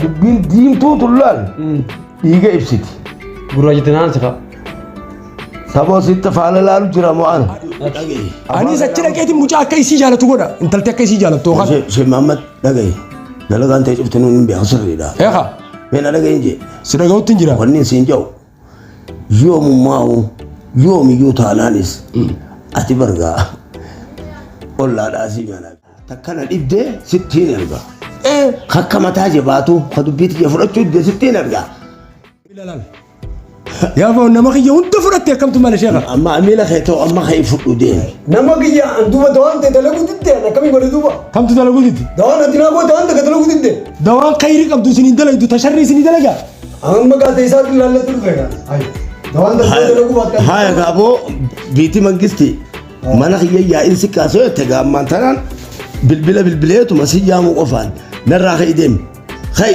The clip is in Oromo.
Dubbiin diimtuu tullaan dhiiga ibsiti. Gurraacha naan sifa. Saboo sitti faana laalu jira mo'an. Anis achi dhaqeetiin mucaa akka isii jaalatu godha. Intalti akka isii jaalattu yookaan. Sheekh Mahammad dhagaye. Dalagaan ta'e cufti nuun hin beeku sirriidha. Eegaa Mee na dhagayin jee. si dhaga'utti hin jira. Wanni siin jedhu yoomummaa'u yoomiyyuu taanaanis ati bargaa ollaadhaa sii mana. Takkana dhibdee sittiin erga. Kakka mataa jabaatu ka dubbii tiyya fudhachuu dide sittiin erga. Yaa foon nama kiyya hunda fudhatte akkamtu mala sheekha. Amma miila kee ta'u amma kee fudhu deemi. Nama kiyya an duuba dawaan ta'e dalaguu didde an akkamii godhe duuba. Kamtu dalaguu didde? Dawaan ati naa goote waan takka dalaguu didde. Dawaan khayrii qabdu isiniin dalagdu tasharrii isinii dalagaa. Amma gaate isaatti ilaallatu dhufe gaa. Dawaan takka dalaguu baatte. Haya gaaboo biitii mangisti mana kiyya yaa'in si kaasoo jette gaammaan tanaan bilbila bilbileetuma si yaamuu qofaan narraa ka'ii deemi. Ka'i.